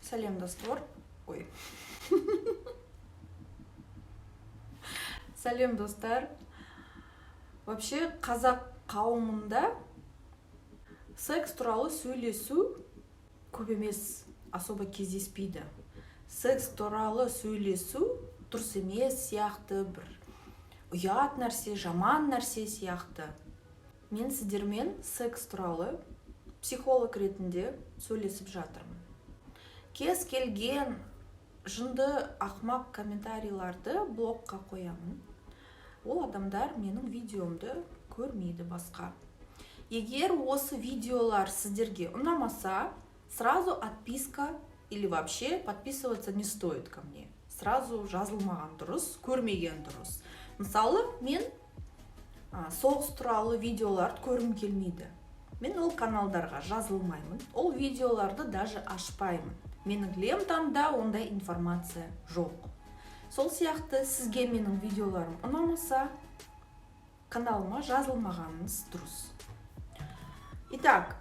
Сәлем, достар. Ой. Сәлем, достар. Вообще, қазақ қауымында секс туралы сөйлесу көп емес, особо кездеспейді. Секс туралы сөйлесу дұрыс емес сияқты, бір ұят нәрсе, жаман нәрсе сияқты. Мен сіздермен секс туралы психолог ретінде сөйлесіп жатырмын. Кез келген жынды, ақмақ комментарийларды блокқа қоямын. Ол адамдар менің видеомды көрмейді басқа. Егер осы видеолар сіздерге ұнамаса, сразу отписка или вообще подписываться не стоит ко мне. Сразу жазылмаған дұрыс, көрмеген дұрыс. Мысалы, мен соғыс туралы видеоларды көргім келмейді. Мен ол каналдарға жазылмаймын, ол видеоларды даже ашпаймын. Менің лентамда ондай информация жоқ. Сол сияқты сізге менің видеоларым ұнамаса, каналыма жазылмағаныңыз дұрыс. Итак,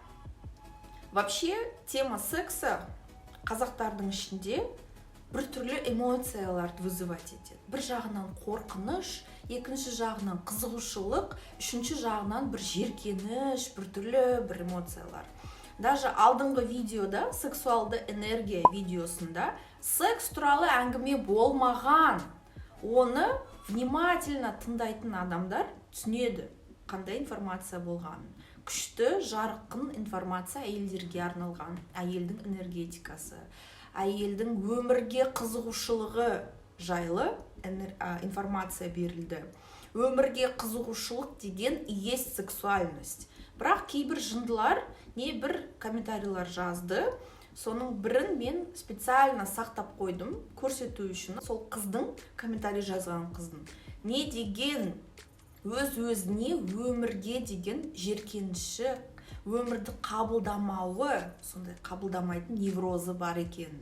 вообще тема секса қазақтардың ішінде бір түрлі эмоцияларды вызывать етеді. Бір жағынан қорқыныш, екінші жағынан қызығушылық, үшінші жағынан бір жеркеніш, бір түрлі бір эмоциялар. Даже алдыңғы видеода, сексуалды энергия видеосында секс туралы әңгіме болмаған. Оны внимательно тыңдайтын адамдар түсінеді қандай информация болғанын. Күшті, жарқын информация, әйелдерге арналған, әйелдің энергетикасы, әйелдің өмірге қызығушылығы жайлы информация берілді. Өмірге қызығушылық деген и есть сексуальность. Бірақ кейбір жындылар не бір комментарийлер жазды. Соның бірін мен специально сақтап қойдым көрсету үшін. Сол қыздың, комментарий жазған қыздың не деген өз өзіне, өмірге деген жеркеніші, өмірді қабылдамауы, сондай қабылдамайтын неврозы бар екен.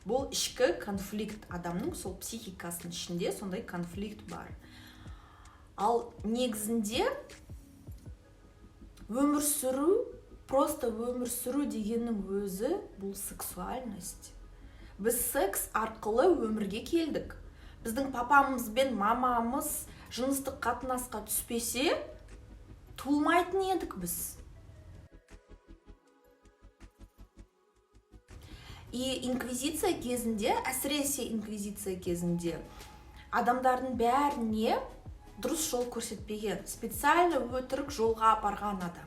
Бұл ішкі конфликт, адамның сол психикасының ішінде сондай конфликт бар. Ал негізінде өмір сүру, просто өмір сүру дегеннің өзі бұл сексуальность. Біз секс арқылы өмірге келдік. Біздің папамыз бен мамамыз жыныстық қатынасқа түспесе, туылмайтын едік біз. И инквизиция кезінде, әсіресе инквизиция кезінде, адамдардың бәріне дұрыс жол көрсетпеген, специально өтірік жолға апарған адамды.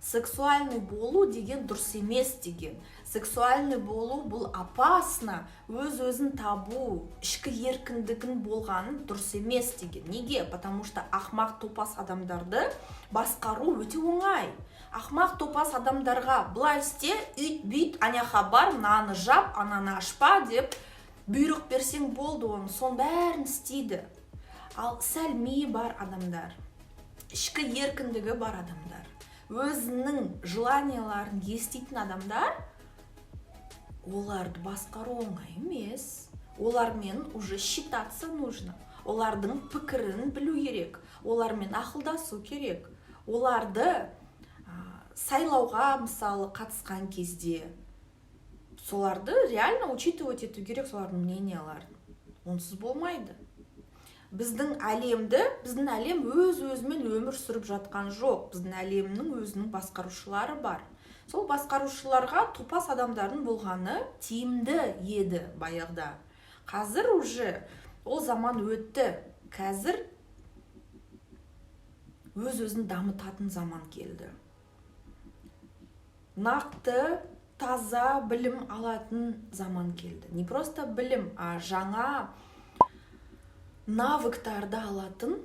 Сексуальный болу деген дұрыс емес деген, сексуальный болу бұл опасно, өз өзін табу, ішкі еркіндігін болғанын дұрыс емес деген. Неге? Потому что ақмақ, топас адамдарды басқару өте оңай. Ақмақ, топас адамдарға былай істе, үйт, бүйт, аняқа бар, мынаны жап, ананы ашпа деп бұйрық берсең болды, оның соның бәрін істейді. Ал сәл миы бар адамдар, ішкі еркіндігі бар адамдар, өзінің желанияларын еститін адамдар, оларды басқару оңай емес. Олармен уже считаться нужно, олардың пікірін білу керек, олармен ақылдасу керек. Оларды сайлауға, мысалы, қатысқан кезде соларды реально учитывать ету керек, солардың мненияларын. Онсыз болмайды. Біздің әлемді, біздің әлем өз өзімен өмір сүріп жатқан жоқ. Біздің әлемнің өзінің басқарушылары бар. Сол басқарушыларға топас адамдардың болғаны тиімді еді баяғыда. Қазір уже ол заман өтті. Қазір өз өзін дамытатын заман келді, нақты, таза білім алатын заман келді. Не просто білім, а жаңа навыктарды алатын,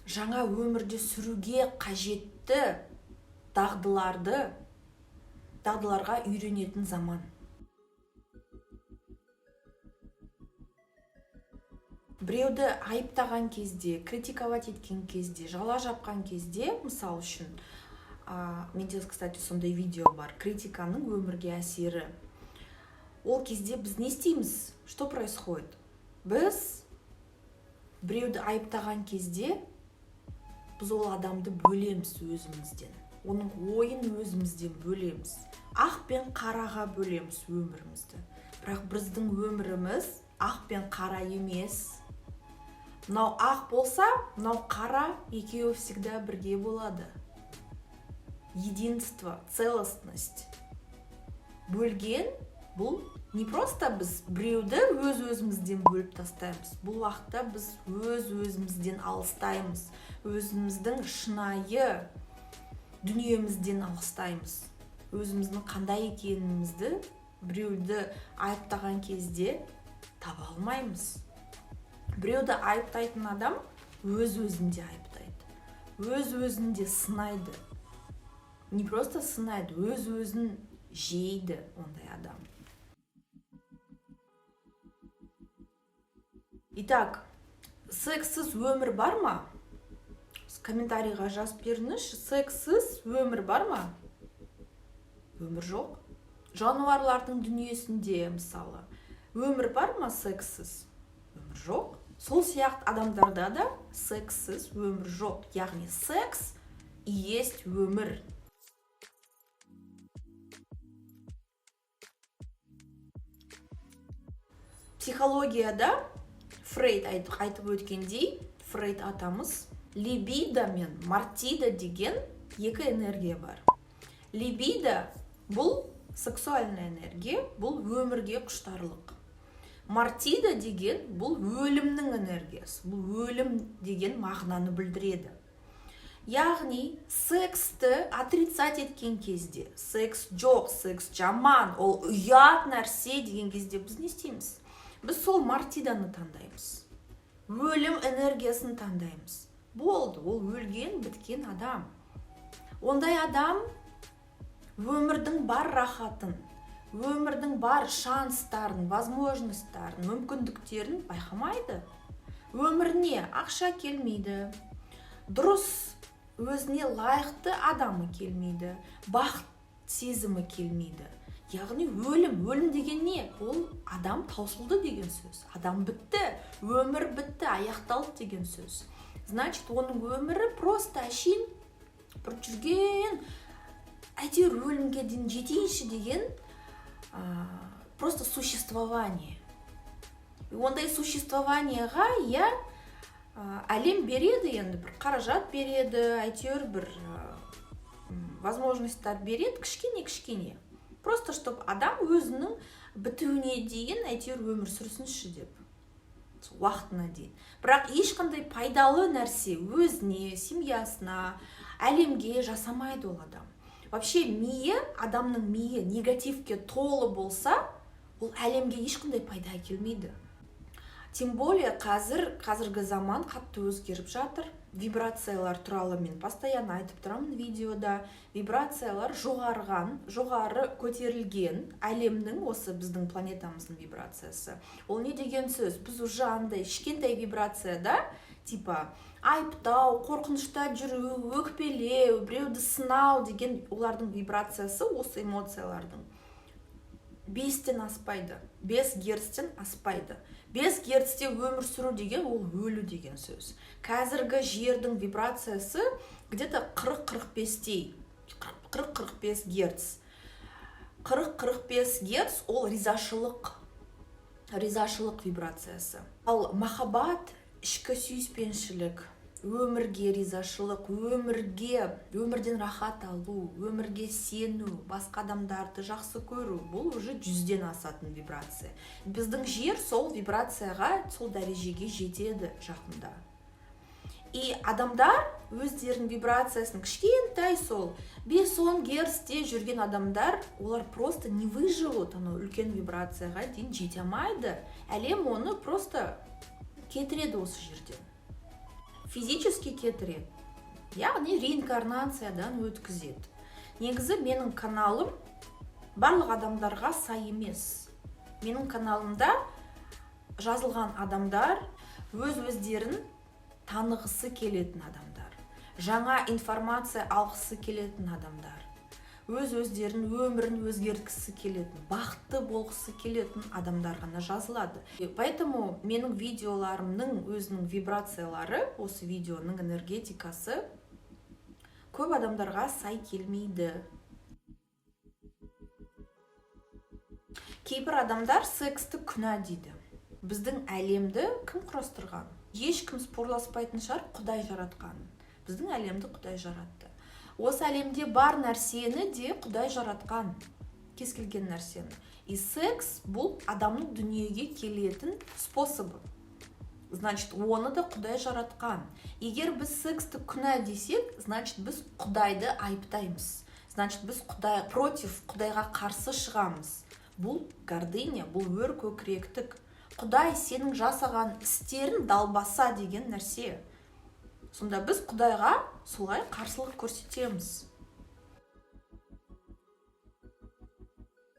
жаңа өмірде сүруге қажетті дағдыларға үйренетін заман. Біреуді айыптаған кезде, критиковать еткен кезде, жала жапқан кезде, мысал үшін, менде, кстати, сондай видео бар, критиканың өмірге әсері. Ол кезде біз не істейміз? Что происходит? Біз біреуді айыптаған кезде біз ол адамды бөлеміз өзімізден, оның ойын өзімізден бөлеміз. Ақ пен қараға бөлеміз өмірімізді. Бірақ біздің өміріміз ақ пен қара емес. Мынау ақ болса, мынау қара, екеуі всегда бірге болады. Единство, целостность. Бөлген бұл не просто біз біреуді өз өзімізден бөліп тастаймыз. Бұл уақытта біз өз өзімізден алыстаймыз, өзіміздің шынайы дүниемізден алыстаймыз. Өзіміздің қандай екенімізді біреуді айыптаған кезде таба алмаймыз. Біреуді айыптайтын адам өз өзін де айыптайды, өз өзін де сынайды. Не просто сынайды, өз өзін жейді ондай адам. Итак, секссіз өмір бар ма? Комментарийға жазып беріңізші, секссіз өмір бар ма? Өмір жоқ. Жануарлардың дүниесінде, мысалы, өмір бар ма секссіз? Өмір жоқ. Сол сияқты адамдарда да секссіз өмір жоқ. Яғни секс и есть өмір. Психологияда Фрейд айтып өткендей, Фрейд атамыз, либидо мен мартида деген екі энергия бар. Либидо бұл сексуальная энергия, бұл өмірге құштарлық. Мартида деген бұл өлімнің энергиясы, бұл өлім деген мағынаны білдіреді. Яғни сексті отрицать еткен кезде, секс жоқ, секс жаман, ол ұят нәрсе деген кезде біз не істейміз? Біз сол мартиданы таңдаймыз, өлім энергиясын таңдаймыз. Болды, ол өлген, біткен адам. Ондай адам өмірдің бар рахатын, өмірдің бар шанстарын, возможностьтарын, мүмкіндіктерін байқамайды. Өміріне ақша келмейді, дұрыс өзіне лайықты адамы келмейді, бақыт сезімі келмейді. Яғни өлім, өлім деген не? Ол адам таусылды деген сөз. Адам бітті, өмір бітті, аяқталды деген сөз. Значит, оның өмірі просто әшейін бір жүрген, әйтеуір өлімге дейін жетейінші деген, просто существование. И ондай существованиеға, иә, әлем береді енді, бір қаражат береді, әйтеуір бір возможностьтар береді, кішкене-кішкене. Просто, чтоб адам өзінің бітуіне дейін әйтеуір өмір сүрсінші деп, уақытына дейін. Бірақ ешқандай пайдалы нәрсе өзіне, семьясына, әлемге жасамайды ол адам. Вообще миы, адамның миы негативке толы болса, ол әлемге ешқандай пайда әкелмейді. Тем более қазіргі заман қатты өзгеріп жатыр. Вибрациялар туралы мен постоянно айтып тұрамын видеода. Вибрациялар жоғары көтерілген әлемнің, осы біздің планетамыздың вибрациясы. Ол не деген сөз? Біз уже андай кішкентай вибрацияда, типа айыптау, қорқынышта жүру, өкпелеу, біреуді сынау деген олардың вибрациясы, осы эмоциялардың 5-тен аспайды, 5 герцтен аспайды. 5 герцте өмір сүру деген ол өлу деген сөз. Қазіргі жердің вибрациясы где-то 40-45-тей, 40-45 герц. 40-45 герц ол ризашылық, ризашылық вибрациясы. Ал махаббат, ішкі сүйіспеншілік, өмірге ризашылық, өмірден рахат алу, өмірге сену, басқа адамдарды жақсы көру, бұл уже 100-ден асатын вибрация. Біздің жер сол вибрацияға, сол дәрежеге жетеді жақында. И адамдар өздерінің вибрациясын кішкентай сол 5-10 герцте жүрген адамдар, олар просто не выживут, анау үлкен вибрацияға дейін жете алмайды. Әлем оны просто кетіреді осы жерден. Физически кетіреді, яғни реинкарнациядан өткізеді. Негізі менің каналым барлық адамдарға сай емес. Менің каналымда жазылған адамдар өз өздерін танығысы келетін адамдар, жаңа информация алғысы келетін адамдар, өз өздерін өмірін өзгерткісі келетін, бақытты болғысы келетін адамдар ғана жазылады. И поэтому менің видеоларымның өзінің вибрациялары, осы видеоның энергетикасы көп адамдарға сай келмейді. Кейбір адамдар сексті күнә дейді. Біздің әлемді кім құрастырған? Ешкім спорласпайтын шығар, Құдай жаратқан. Біздің әлемді Құдай жаратты. Осы әлемде бар нәрсені де Құдай жаратқан. Кез келген нәрсені. И секс бұл адамның дүниеге келетін способы. Значит, оны да Құдай жаратқан. Егер біз сексті күнә десек, значит, біз Құдайды айыптаймыз. Значит, біз Құдай против, Құдайға қарсы шығамыз. Бұл гордыня, бұл өр көкіректік. Құдай сенің жасаған істерін далбаса деген нәрсе. Сонда біз Құдайға солай қарсылық көрсетеміз.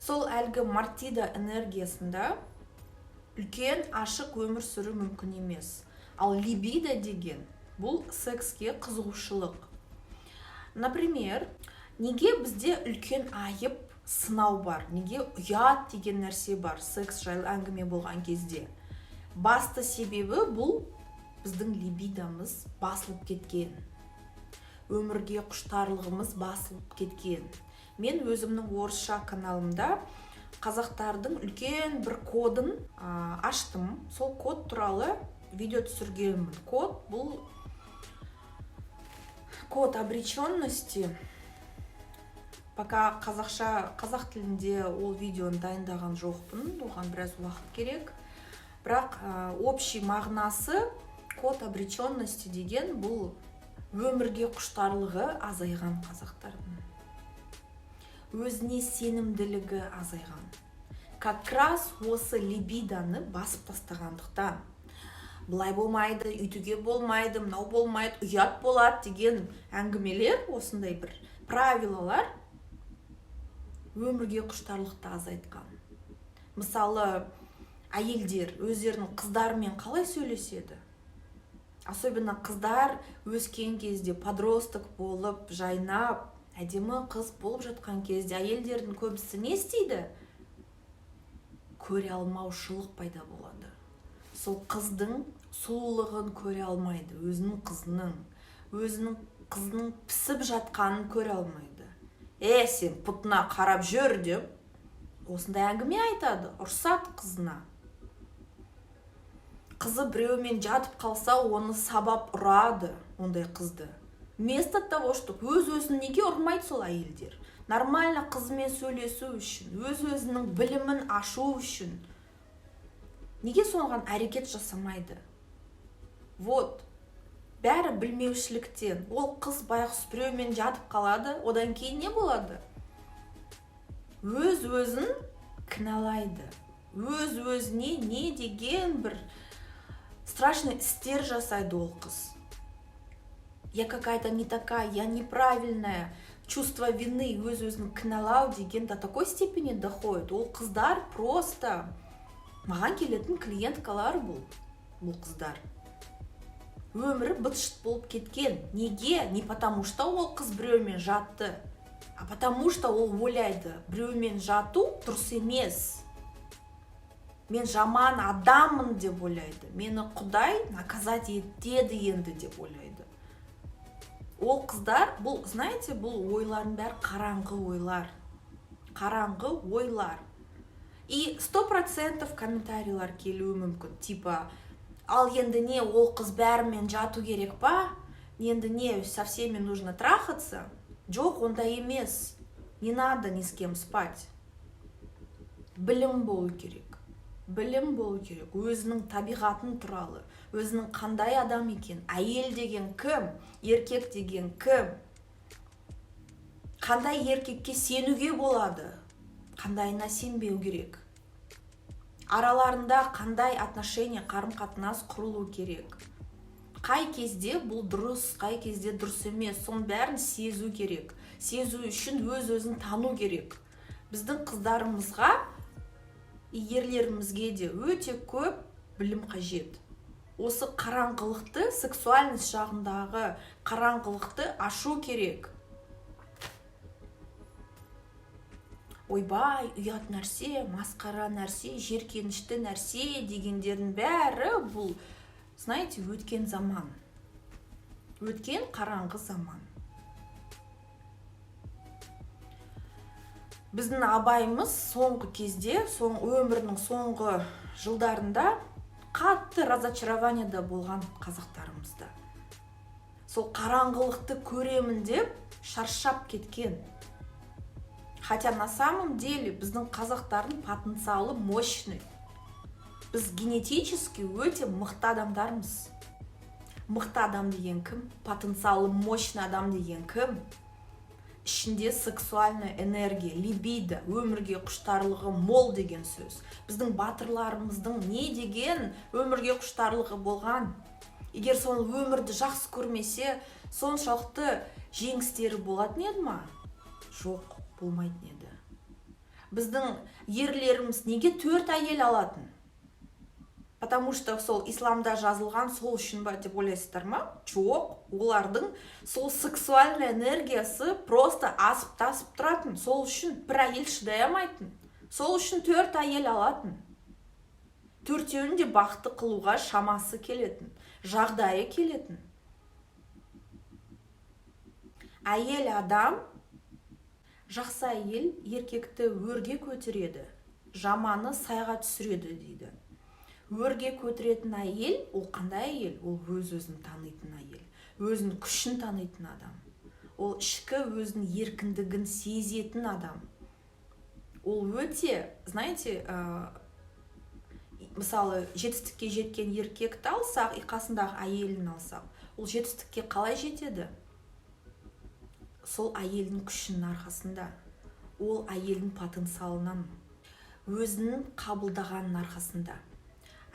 Сол әлгі мартида энергиясында үлкен ашық өмір сүру мүмкін емес. Ал либидо деген бұл секске қызығушылық. Например, неге бізде үлкен айып сынау бар, неге ұят деген нәрсе бар секс жайлы әңгіме болған кезде? Басты себебі бұл біздің либидомыз басылып кеткен, өмірге құштарлығымыз басылып кеткен. Мен өзімнің орысша каналымда қазақтардың үлкен бір кодын аштым. Сол код туралы видео түсіргенмін. Код бұл код обреченности. Пока қазақша, қазақ тілінде ол видеоны дайындаған жоқпын, оған біраз уақыт керек. Бірақ общий мағынасы код обреченности деген бұл өмірге құштарлығы азайған қазақтардың, өзіне сенімділігі азайған. Как раз осы либидоны басып тастағандықтан, былай болмайды, үйтуге болмайды, мынау болмайды, ұят болады деген әңгімелер, осындай бір правилалар өмірге құштарлықты азайтқан. Мысалы, әйелдер өздерінің қыздарымен қалай сөйлеседі? Особенно қыздар өскен кезде, подросток болып, жайнап, әдемі қыз болып жатқан кезде әйелдердің көбісі не істейді? Көре алмаушылық пайда болады. Сол қыздың сұлулығын көре алмайды, өзінің қызының пісіп жатқанын көре алмайды. Сен пұтына қарап жүр деп осындай әңгіме айтады, ұрсады қызына. Қызы біреумен жатып қалса, оны сабап ұрады ондай қызды. Вместо того, чтобы өз-өзін неге ұрмайды сол әйелдер? Нормально қызымен сөйлесу үшін, өз-өзінің білімін ашу үшін неге соған әрекет жасамайды? Вот бәрі білмеушіліктен. Ол қыз байғұс біреумен жатып қалады, одан кейін не болады? Өз-өзін кінәлайды. Өз-өзіне не деген бір страшный істер жасайды ол қыз. Я какая-то не такая, я неправильная. Чувство вины, өз-өзін кінәлау деген до такой степени доходит. Ол қыздар просто маған келетін клиенткалар бұл қыздар. Өмірі быт-шыт болып кеткен. Неге? Не потому что ол қыз біреумен жатты, а потому что ол ойлайды, біреумен жату дұрыс емес. Мен жаман адаммын деп ойлайды. Мені Құдай наказать етеді енді деп ойлайды. Ол қыздар, бұл, знаете, бұл ойлардың бәрі қараңғы ойлар. Қараңғы ойлар. И 100% комментарийлар келуі мүмкін. Типа, ал енді не, ол қыз бәрімен жату керек па? Енді не, со всеми нужно трахаться? Жоқ, ондай емес. Не надо ни с кем спать. Білім болу керек. Білім болу керек. Өзінің табиғатын туралы, өзінің қандай адам екен, әйел деген кім, еркек деген кім, қандай еркекке сенуге болады, қандайына сенбеу керек, араларында қандай отношения, қарым-қатынас құрылу керек, қай кезде бұл дұрыс, қай кезде дұрыс емес, соның бәрін сезу керек. Сезу үшін өз-өзін тану керек. Біздің қыздарымызға, ерлерімізге де өте көп білім қажет. Осы қараңғылықты, сексуальность жағындағы қараңғылықты ашу керек. Ойбай, ұят нәрсе, масқара нәрсе, жеркенішті нәрсе дегендердің бәрі бұл, знаете, өткен заман. Өткен қараңғы заман. Біздің Абайымыз соңғы кезде, өмірінің соңғы жылдарында қатты разочарованияда болған қазақтарымызда. Сол қараңғылықты көремін деп шаршап кеткен. Хотя на самом деле біздің қазақтардың потенциалы мощный. Біз генетически өте мықты адамдармыз. Мықты адам деген кім? Потенциалы мощный адам деген кім? Ішінде сексуальная энергия, либидо, өмірге құштарлығы мол деген сөз. Біздің батырларымыздың не деген өмірге құштарлығы болған? Егер сол өмірді жақсы көрмесе, соншалықты жеңістері болатын еді ма? Жоқ, болмайтын еді. Біздің ерлеріміз неге төрт әйел алатын? Потому что сол исламда жазылған, сол үшін ба деп ойлайсыздар ма? Жоқ, олардың сол сексуальный энергиясы просто асып тасып тұратын. Сол үшін бір әйел шыдай алмайтын, сол үшін төрт әйел алатын. Төртеуін де бақытты қылуға шамасы келетін, жағдайы келетін. Әйел адам, жақсы әйел еркекті өрге көтереді, жаманы сайға түсіреді дейді. Өрге көтеретін әйел ол қандай әйел? Ол өз өзін танитын әйел, өзінің күшін танитын адам, ол ішкі өзінің еркіндігін сезетін адам. Ол өте, знаете, мысалы, жетістікке жеткен еркекті алсақ и қасындағы әйелін алсақ, ол жетістікке қалай жетеді? Сол әйелдің күшінің арқасында, ол әйелдің потенциалынан, өзінің қабылдағанының арқасында.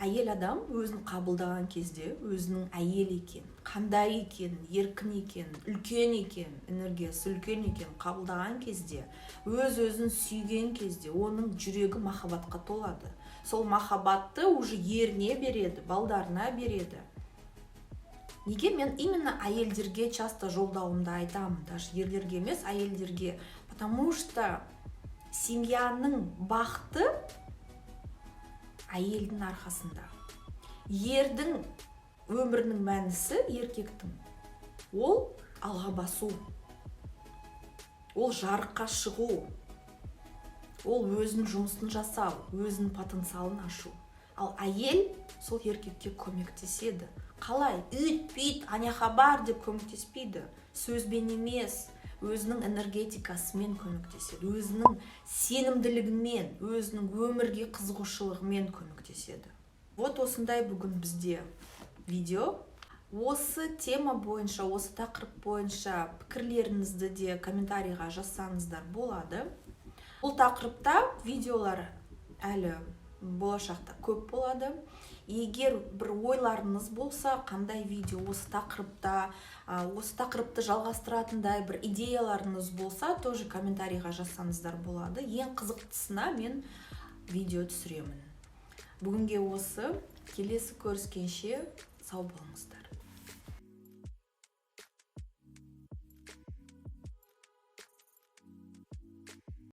Әйел адам өзін қабылдаған кезде, өзінің әйел екен, қандай екен, еркін екен, үлкен екен, энергиясы үлкен екен қабылдаған кезде, өз өзін сүйген кезде, оның жүрегі махаббатқа толады. Сол махаббатты уже еріне береді, балдарына береді. Неге мен именно әйелдерге часто жолдауымда айтамын, даже ерлерге емес, әйелдерге? Потому что семьяның бақыты әйелдің арқасында. Ердің өмірінің мәнісі, еркектің, ол алға басу, ол жарыққа шығу, ол өзінің жұмысын жасау, өзінің потенциалын ашу. Ал әйел сол еркекке көмектеседі. Қалай? Үйт, бүйт, аняққа бар деп көмектеспейді, сөзбен емес, өзінің энергетикасымен көмектеседі, өзінің сенімділігімен, өзінің өмірге қызығушылығымен көмектеседі. Вот осындай бүгін бізде видео. Осы тема бойынша, осы тақырып бойынша пікірлеріңізді де комментарийға жазсаңыздар болады. Бұл тақырыпта видеолар әлі болашақта көп болады. Егер бір ойларыңыз болса, қандай видео осы тақырыпта, осы тақырыпты жалғастыратындай бір идеяларыңыз болса, тоже комментарийға жазсаңыздар болады. Ең қызықтысына мен видео түсіремін. Бүгінге осы. Келесі көріскенше сау болыңыздар.